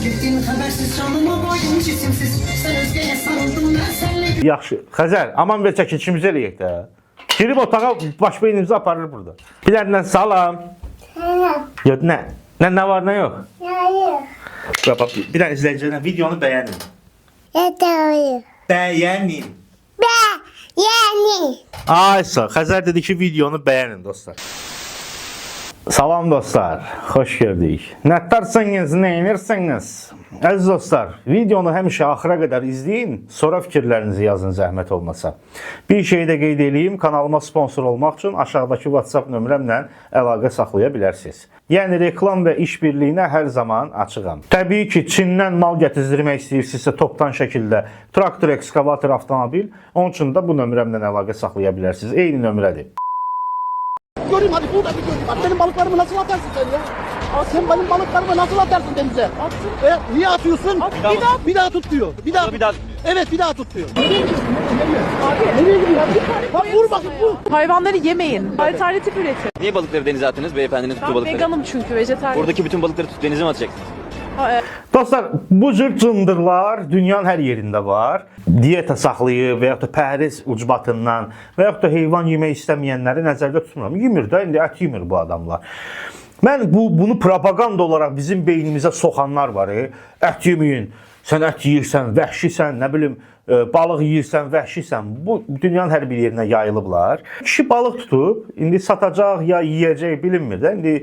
Gittin habersiz canıma boydum cisimsiz. Sen özgeye sarıldın ben senle Yaxşı. Xəzər, aman ver çəkilişimizi eləyək də. Girib otağa baş beynimizi aparır burada. Bir dənə salam. Salam. Yox, nə? Nə var, nə yox? Hayır. Bax, bax, bir dənə izləyicilərə videonu bəyənin. Yatağıyım. Bəyənin. Be. Yani. Ay sağ. Xəzər dedi ki, videonu bəyənin dostlar. Salam dostlar, xoş gördük. Nətlərsiniz, neynirsiniz? Əziz dostlar, videonu həmişə axıra qədər izləyin, sonra fikirlərinizi yazın zəhmət olmasa. Bir şey də qeyd eləyim, kanalıma sponsor olmaq üçün aşağıdakı WhatsApp nömrəmlə əlaqə saxlaya bilərsiniz. Yəni reklam və işbirliyinə hər zaman açığam. Təbii ki, Çindən mal gətizdirmək istəyirsinizsə topdan şəkildə traktor, ekskavator, avtomobil, onun üçün də bu nömrəmlə əlaqə saxlaya bilərsiniz. Eyni nömrədir. Göreyim hadi burada bir göreyim. Hadi benim balıklarımı nasıl atarsın sen ya? Aa, sen benim balıklarımı nasıl atarsın denize? Attım. E, niye atıyorsun? Bir daha, bir daha tut diyor. Bir daha, bir daha. Evet bir daha tut diyor. Nereye gidiyorsun? Nereye? Nereye gidiyorsun? Bak vur bakayım vur. Hayvanları yemeyin. Alternatif üretin. Niye balıkları denize attınız beyefendinin tuttuğu Ben balıkları? veganım çünkü, vejetaryenim. Buradaki bütün balıkları tutup denize mi atacaksınız? Dostlar, bu cür cındırlar dünyanın hər yerində var. Diyeta saxlayıb və yaxud da pəhriz ucbatından və yaxud da heyvan yemək istəməyənləri nəzərdə tutmuram. Yemir də, indi ət yemir bu adamlar. Mən bunu propaganda olaraq bizim beynimizə soxanlar var. Ət yeməyin, sən ət yeyirsən, vəhşisən, nə bilim, balıq yeyirsən, vəhşisən. Bu dünyanın hər bir yerinə yayılıblar. Kişi balıq tutub, indi satacaq ya yeyəcək bilinmir də, indi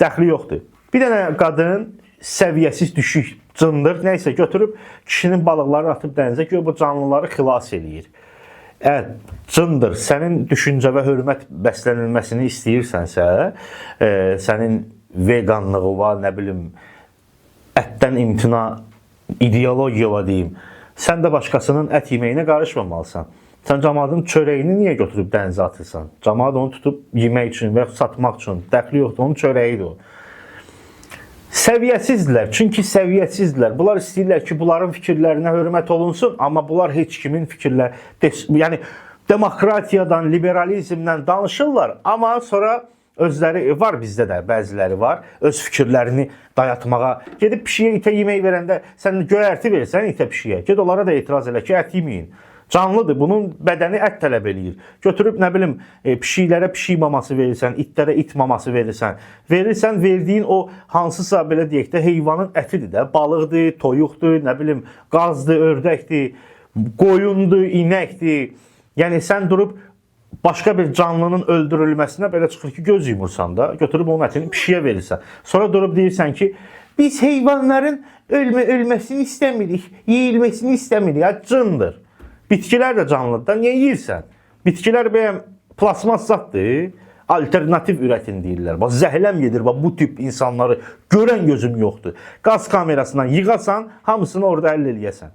dəxli yoxdur. Bir dənə qadın səviyyəsiz düşük cındır, nə isə götürüb kişinin balıqlarını atıb dənizə, güya bu canlıları xilas eləyir. Əgər cındır, sənin düşüncə və hörmət bəslənilməsini istəyirsənsə, sənin veganlığı var, nə bilim, ətdən imtina ideologiya var deyim. Sən də başqasının ət yeməyinə qarışmamalısan. Sən camaatın çörəyini niyə götürüb dənizə atırsan? Camaat onu tutub yemək üçün və yaxud satmaq üçün. Dəxli yoxdur, onun çörəyidir o. Səviyyəsizdilər. Çünki səviyyəsizdilər. Bunlar istəyirlər ki, bunların fikirlərinə hörmət olunsun, amma bunlar heç kimin fikirlər, yəni demokratiyadan, liberalizmdən danışırlar, amma sonra özləri var bizdə də bəziləri var, öz fikirlərini dayatmağa. Gedib pişiyə itə yemək verəndə sən göyərti versən itə pişiyə. Ged onlara da etiraz elə ki, ət yeməyin. Canlıdır, bunun bədəni ət tələb eləyir. Götürüb nə bilim pişiklərə pişik maması verirsən, itlərə it maması verirsən. Verirsən, verdiyin o hansısa belə deyək də heyvanın ətidir də, balıqdır, toyuqdur, nə bilim qazdır, ördəkdir, qoyundur, inəkdir. Yəni sən durub başqa bir canlının öldürülməsinə belə çıxır ki, göz yumursan da, götürüb onun ətini pişiyə verirsən. Sonra durub deyirsən ki, biz heyvanların ölməsini istəmirik, yeyilməsini istəmirik. Ya cındır. Bitkilər də canlıdır da, niyə yeyirsən? Bitkilər bəyəm plasmas zatdır, alternativ üretin deyirlər. Bax zəhləm gedir bax bu tip insanları görən gözüm yoxdur. Qaz kamerasından yığasan, hamısını orada həll eləyəsən.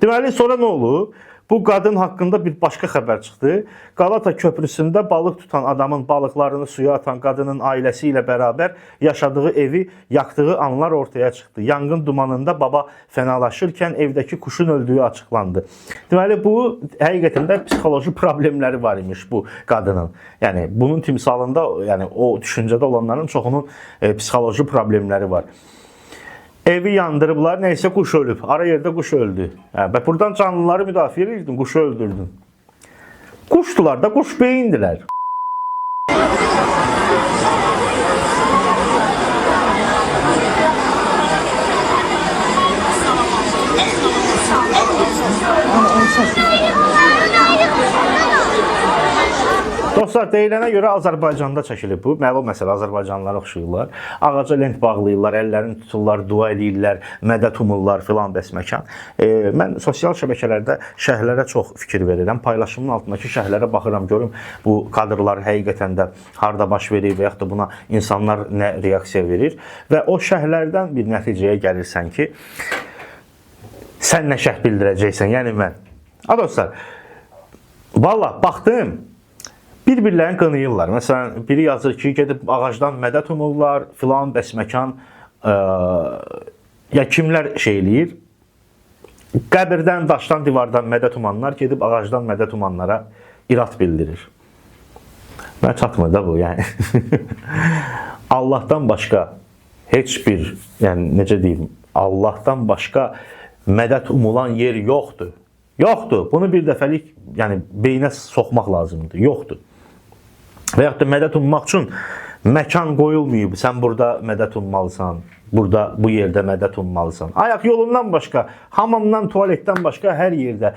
Deməli sonra nə olub? Bu qadın haqqında bir başqa xəbər çıxdı. Qalata köprüsündə balıq tutan adamın balıqlarını suya atan qadının ailəsi ilə bərabər yaşadığı evi yakdığı anlar ortaya çıxdı. Yanğın dumanında baba fenalaşırkən evdəki quşun öldüyü açıqlandı. Deməli bu həqiqətən də psixoloji problemləri var imiş bu qadının. Yəni bunun timsalında, yəni o düşüncədə olanların çoxunun psixoloji problemləri var. Evi yandırıblar, neysə quş ölüb. Ara yerdə quş öldü. Hə, və buradan canlıları müdafiə edirdin, quşu öldürdün. Quşdular da, quş beyindilər. Dostlar, deyilənə görə Azərbaycanda çəkilib bu. Məlum məsələ Azərbaycanlılara oxşayırlar. Ağaca lent bağlayırlar, əllərini tuturlar, dua eləyirlər, mədət umurlar filan bəsməkan. Mən sosial şəbəkələrdə şərhlərə çox fikir verirəm. Paylaşımın altındakı şərhlərə baxıram, görüm bu kadrlar həqiqətən də harda baş verir və yaxud da buna insanlar nə reaksiya verir və o şərhlərdən bir nəticəyə gəlirsən ki, sən nə şərh bildirəcəksən, yəni mən. A dostlar, valla baxdım, bir-birlərini qınayırlar. Məsələn, biri yazır ki, gedib ağacdan mədət umurlar, filan bəsməkan, ya kimlər şey eləyir? Qəbirdən, daşdan, divardan mədət umanlar gedib ağacdan mədət umanlara irad bildirir. Mənə çatmır da bu, yəni. Allahdan başqa heç bir, yəni necə deyim, Allahdan başqa mədəd umulan yer yoxdur. Yoxdur. Bunu bir dəfəlik, yəni beyinə soxmaq lazımdır. Yoxdur. Və yaxud da mədəd ummaq üçün məkan qoyulmayıb. Sən burada mədəd ummalısan, burada bu yerdə mədəd ummalısan. Ayaq yolundan başqa, hamamdan, tualetdən başqa hər yerdə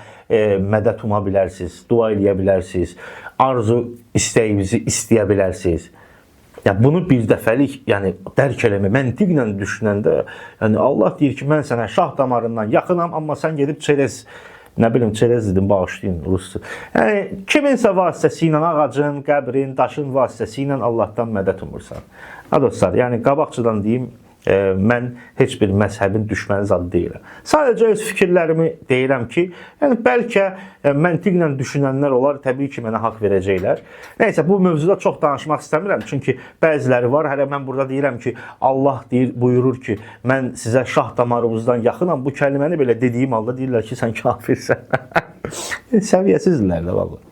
mədəd uma bilərsiniz, dua eləyə bilərsiniz, arzu istəyinizi istəyə bilərsiniz. Ya bunu bir dəfəlik, yəni dərk eləmə, məntiqlə düşünəndə, yəni Allah deyir ki, mən sənə şah damarından yaxınam, amma sən gedib çerez, nə bilim çerez dedim, bağışlayın rusdur. Yəni kiminsə vasitəsilə ağacın, qəbrin, daşın vasitəsilə Allahdan mədəd umursan. Ha dostlar, yəni qabaqcadan deyim, mən heç bir məzhəbin düşməni zadı deyiləm. Sadəcə öz fikirlərimi deyirəm ki, yəni bəlkə məntiqlə düşünənlər olar, təbii ki, mənə haqq verəcəklər. Nəysə, bu mövzuda çox danışmaq istəmirəm, çünki bəziləri var, hələ mən burada deyirəm ki, Allah deyir, buyurur ki, mən sizə şah damarınızdan yaxınam. Bu kəlməni belə dediyim halda deyirlər ki, sən kafirsən. Səviyyəsizdirlər də vallahi.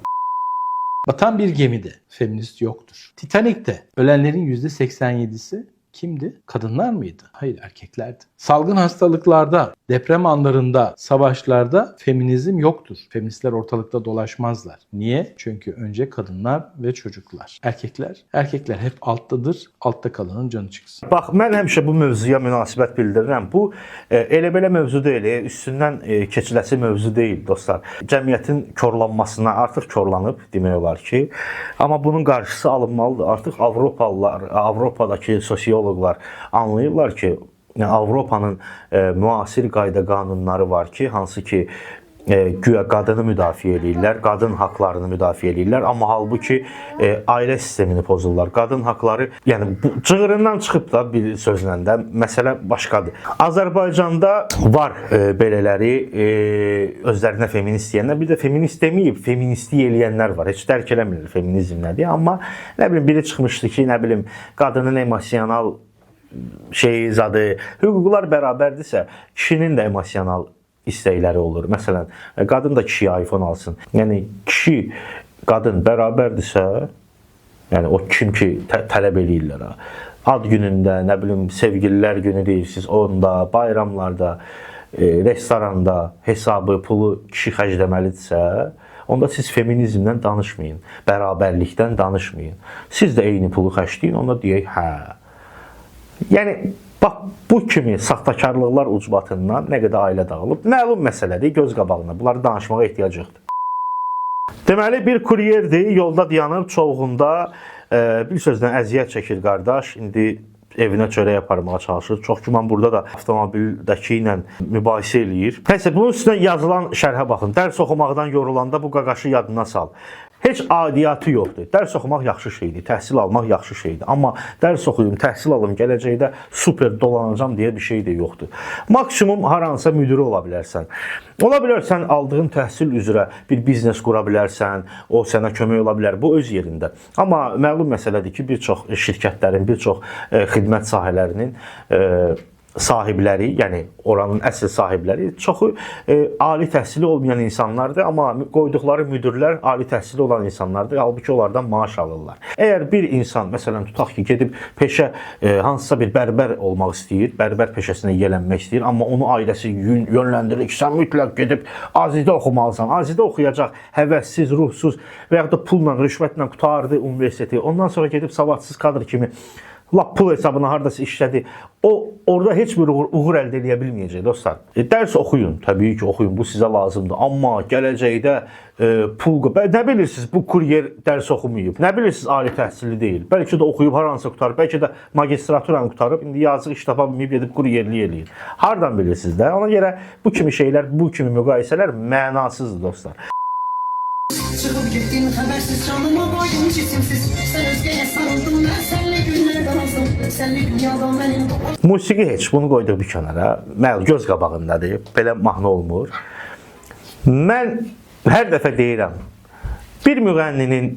Batan bir gemide feminist yoktur. Titanik'te ölenlerin %87'si kimdi? Kadınlar mıydı? Hayır, erkeklerdi. Salgın hastalıklarda, deprem anlarında, savaşlarda feminizm yoktur. Feministler ortalıkta dolaşmazlar. Niye? Çünkü önce kadınlar ve çocuklar. Erkekler, erkekler hep alttadır. Altta kalanın canı çıksın. Bax, mən həmişə bu mövzuya münasibət bildirirəm. Bu elə belə mövzu deyil, üstündən keçiləsi mövzu deyil dostlar. Cəmiyyətin korlanmasına artıq korlanıb demək olar ki, amma bunun qarşısı alınmalıdır. Artıq Avropalılar, Avropadakı sosioloqlar anlayırlar ki, Avropanın müasir qayda qanunları var ki, hansı ki güya qadını müdafiə eləyirlər, qadın haqlarını müdafiə eləyirlər, amma halbuki ailə sistemini pozurlar. Qadın haqları, yəni bu cığırından çıxıb da bir sözlə də məsələ başqadır. Azərbaycanda var belələri, özlərinə feminist deyənlər, bir də feminist deməyib, feministlik eləyənlər var. Heç dərk eləmirlər feminizm nədir, amma nə bilim biri çıxmışdı ki, nə bilim qadının emosional şeyi zadı, hüquqlar bərabərdirsə, kişinin də emosional istəkləri olur. Məsələn, qadın da kişiyə iPhone alsın. Yəni kişi, qadın bərabərdirsə, yəni o kim ki tələb eləyirlər ha. Ad günündə, nə bilim sevgililər günü deyirsiniz, onda, bayramlarda, restoranda hesabı, pulu kişi xərcləməlidirsə, onda siz feminizmdən danışmayın, bərabərlikdən danışmayın. Siz də eyni pulu xərcləyin, onda deyək, hə. Yəni bax bu kimi saxtakarlıqlar ucbatından nə qədər ailə dağılıb, məlum məsələdir, göz qabağında. Bunları danışmağa ehtiyac yoxdur. Deməli bir kuryerdir, yolda dayanıb çovğunda bir sözlə əziyyət çəkir qardaş. İndi evinə çörək aparmağa çalışır. Çox güman burada da avtomobildəki ilə mübahisə eləyir. Nəysə, bunun üstünə yazılan şərhə baxın. Dərs oxumaqdan yorulanda bu qaqaşı yadına sal. Heç adiyyatı yoxdur. Dərs oxumaq yaxşı şeydir, təhsil almaq yaxşı şeydir. Amma dərs oxuyum, təhsil alım, gələcəkdə super dolanacam deyə bir şey də yoxdur. Maksimum haransa müdiri ola bilərsən. Ola bilər sən aldığın təhsil üzrə bir biznes qura bilərsən, o sənə kömək ola bilər. Bu öz yerində. Amma məlum məsələdir ki, bir çox şirkətlərin, bir çox xidmət sahələrinin sahibləri, yəni oranın əsl sahibləri çoxu ali təhsili olmayan insanlardır, amma qoyduqları müdirlər ali təhsili olan insanlardır. Halbuki onlardan maaş alırlar. Əgər bir insan, məsələn, tutaq ki, gedib peşə hansısa bir bərbər olmaq istəyir, bərbər peşəsinə yiyələnmək istəyir, amma onu ailəsi yönləndirir ki, sən mütləq gedib Azidə oxumalısan. Azidə oxuyacaq, həvəssiz, ruhsuz və yaxud da pulla, rüşvətlə qurtardı universiteti. Ondan sonra gedib savadsız kadr kimi lap pul hesabına hardasa işlədi. O orada heç bir uğur əldə eləyə bilməyəcək dostlar. Dərs oxuyun, təbii ki, oxuyun, bu sizə lazımdır. Amma gələcəkdə pul, nə bilirsiniz bu kuryer dərs oxumayıb? Nə bilirsiniz ali təhsilli deyil? Bəlkə də oxuyub haransa qurtarıb, bəlkə də magistraturanı qurtarıb, indi yazıq iş tapa bilməyib gedib kuryerlik eləyir. Hardan bilirsiniz də? Ona görə bu kimi şeylər, bu kimi müqayisələr mənasızdır dostlar. Çıkıp gittin habersiz canıma koydun cisimsiz. Sen özgeye sarıldın ben senle günlerden azdım. Senle dünyada benim Musiqi heç, bunu qoyduq bir kənara. Məl göz qabağındadır. Belə mahnı olmur. Mən hər dəfə deyirəm, bir müğənninin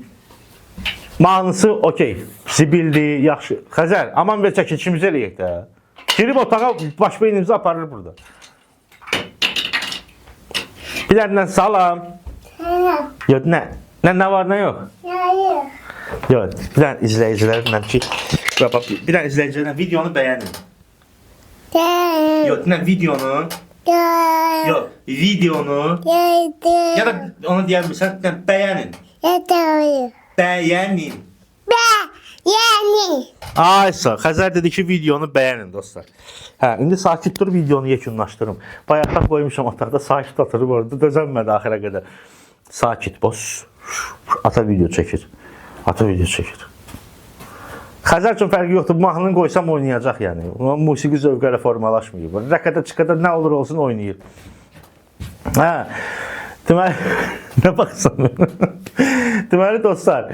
mahnısı okey, zibildir, yaxşı. Xəzər, aman ver çəkilişimizi eləyək də. Girib otağa baş beynimizi aparır burada. Bir dənə salam. Salam. Yox, nə? Nə var, nə yox? Yox. Yox, bir dənə izləyicilərlə ki, bir dənə izləyicilərlə videonu bəyənin. Bəyənin. Yox, nə videonu? Ya. Yox, videonu. Yedi. Ya da onu deyə bilmirsən, nə bəyənin. Yedi. Bəyənin. Be. Yani. Aysa, Xəzər dedi ki, videonu bəyənin dostlar. Hə, indi sakit dur, videonu yekunlaşdırım. Bayaqdan qoymuşam otaqda, sakit oturub orada, dözənmədi axıra qədər. Sakit, boş. Ata video çəkir. Ata video çəkir. Xəzər üçün fərqi yoxdur. Mahnını qoysam oynayacaq yəni. Onun musiqi zövqü hələ formalaşmayıb. Rəkətə çıxada nə olur olsun oynayır. Hə. Deməli, nə baxsan? Deməli dostlar,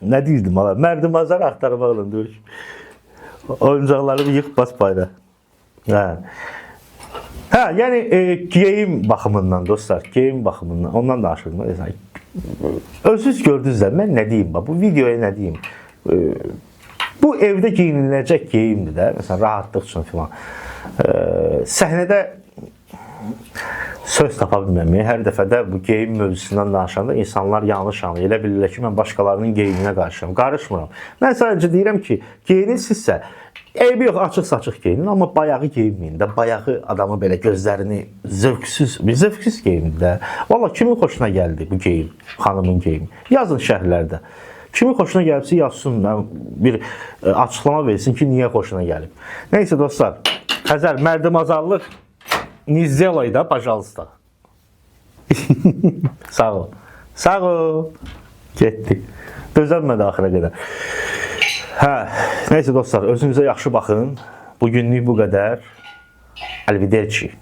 nə deyirdim ala? Mərdimazar axtarmaqla döyüş. Oyuncaqlarımı yığ bas bayra. Hə. Hə, yəni geyim baxımından dostlar, geyim baxımından ondan danışırdım. Məsələn, özünüz gördünüz də mən nə deyim bax, bu videoya nə deyim? Bu evdə geyiniləcək geyimdir də, məsələn, rahatlıq üçün filan. Səhnədə söz tapa bilməmək, hər dəfə də bu geyim mövzusundan danışanda insanlar yanlış anlayır. Elə bilirlər ki, mən başqalarının geyiminə qarışıram. Qarışmıram. Mən sadəcə deyirəm ki, geyinirsinizsə, eybi yox, açıq-saçıq geyinin, amma bayağı geyinməyin də. Bayağı adamı belə gözlərini zövqsüz, bir zövqsüz geyimdir də. Valla kimin xoşuna gəldi bu geyim, xanımın geyimi? Yazın şərhlərdə. Kimin xoşuna gəlibsə yazsın, bir açıqlama versin ki, niyə xoşuna gəlib. Neysə dostlar, Xəzər, mərdimazarlıq не сделай, да, пожалуйста. Sağ ol. Sağ ol. Getdi. Dözənmədi axıra qədər. Hə, neysə dostlar, özünüzə yaxşı baxın. Bugünlük bu qədər. Arrivederci.